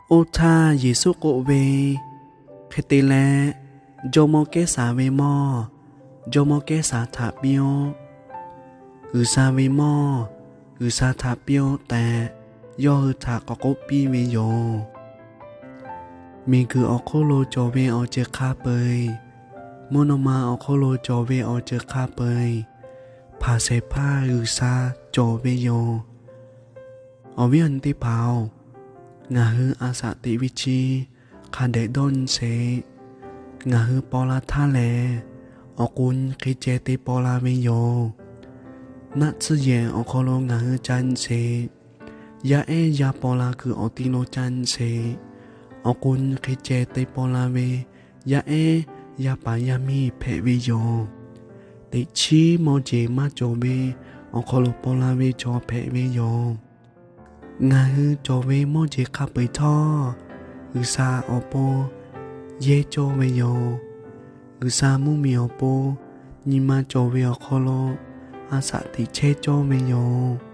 Oˇ htaˇ Yeˍsuˆ k'oˆ ve, Hk'e te leh, jawˇmawˇ Kehˉsaˍ ve mawˇ jawˇmawˇ Kehˉsaˍ htaꞈ piˇ-oˆ. G'uiˬsha ve mawˇ G'uiˬsha htaꞈ piˇ-oˆ tehꞈ, yawˇ hui htaꞈ k'awꞈ k'oˆ piˇ ve yoˬ. Miˬguiˬ awˬ hk'oˆ lo cawˬ ve awˬ ceuˬ hk'a peu-eˬ, mvuhˇ naw ma awˬ hk'oˆ lo cawˬ ve awˬ ceuˬ hk'a peu-eˬ, hpanˍ shehˍ hpaˇ G'uiˬsha cawˬ ve yoˬ. Awˬ viˉ awˬ nyi teˇ hpaˍ-oˬ, ngaˬ hui a shaꞈ teꞈ ve chi hk'a dehꞈ dawˇ nyi sheˍ. Ngaˬ hui paw la htaˇ lehˬ, awˬ k'o nyi hk'e ceh te paw la ve yoˬ. Naˆ tsuhˇ yehˬ awˬ hk'aw lo ngaˬ hui ca nyi sheˍ. Yaˇ ehˉ yaˇ paw la kuiˬ awˬ ti lo ca nyi sheˍ. Awˬ k'o nyi hk'e ceh te paw la ve yaˇ ehˉ yaˇ paˍ yaˇ miˇ hpehꞈ ve yoˬ. Teꞈ chiˉ mawˇ jeˬ maˇ cawˬ ve awˬ hk'aw lo paw la ve chaw hpehꞈ ve yoˬ. Ngaˬ hui cawˬ ve mawˇ jeˬ hk'a peu-eˬ htawˇ, G'uiˬsha awˬ pon yehˇ cawˇ ve yoˬ. G'uiˬsha mvuhˇmiˬ awˬ pon nyi ma cawˬ ve awˬ hk'aw lo a shaꞈ teꞈ chehˇ cawˇ ve yoˬ.